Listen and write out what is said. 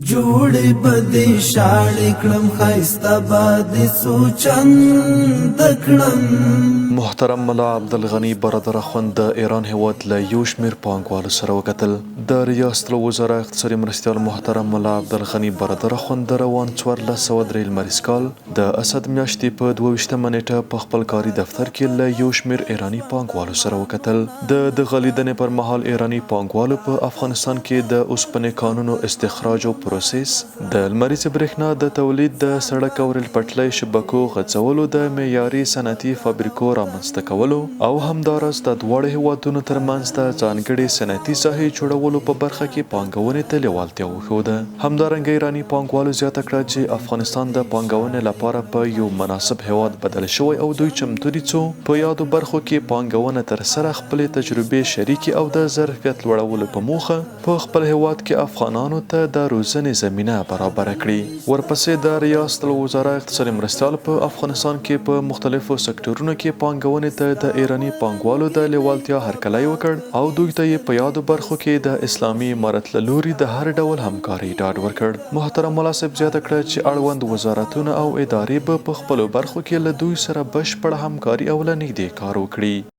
جوړې به دې شاړې کړم، ښایسته به دې څو چنده کړم. محترم ملا عبدالغني برادر اخوند د ایران هېواد له یو شمېر پانګوالو سره وکتل. د ریاست الوزرا اقتصادي مرستیال محترم ملا عبدالغني برادر اخوند د روان 1403 لمریز کال د اسد میاشتې په 22 مه نېټه په خپل کاري دفتر کې له یو شمېر ایراني پانګوالو سره وکتل. د دغه لیدنې پر مهال ایراني پانګوالو په افغانستان کې د اوسپنې کانونو استخراج او پروسس، د لمریزې برېښنا د تولید، د سړک او ریل پټلۍ شبکو غځولو، د معیاري صنعتي فابریکو رامنځته کولو او همداراز د دواړو هېوادونو ترمنځ د ځانګړې صنعتي ساحې جوړولو په برخه کې پانګونې ته لېوالتیا وښوده. همدارنګه ایراني پانګوالو زیاته کړه چې افغانستان د پانګونې لپاره په یو مناسب هېواد بدل شوی او دوی چمتو دي څو په یادو برخو کې پانګونه ترسره، خپلې تجربې شریکې او د ظرفیت لوړولو په موخه په خپل هېواد کې افغانانو ته د روزنې زمینه برابره کړي. ورپسې د ریاست الوزرا اقتصادي مرستیال په افغانستان کې په مختلفو سکټورونو کې پانګونې ته د ایراني پانګوالو د لېوالتیا هرکلی وکړ او دوی ته یې په یادو برخو کې د اسلامي امارت له لوري د هر ډول همکارۍ ډاډ ورکړ. محترم ملا صاحب زیاته کړه چې اړوند وزارتونه او ادارې به په خپلو برخو کې له دوی سره بشپړه همکاري او له نږدې کار وکړي.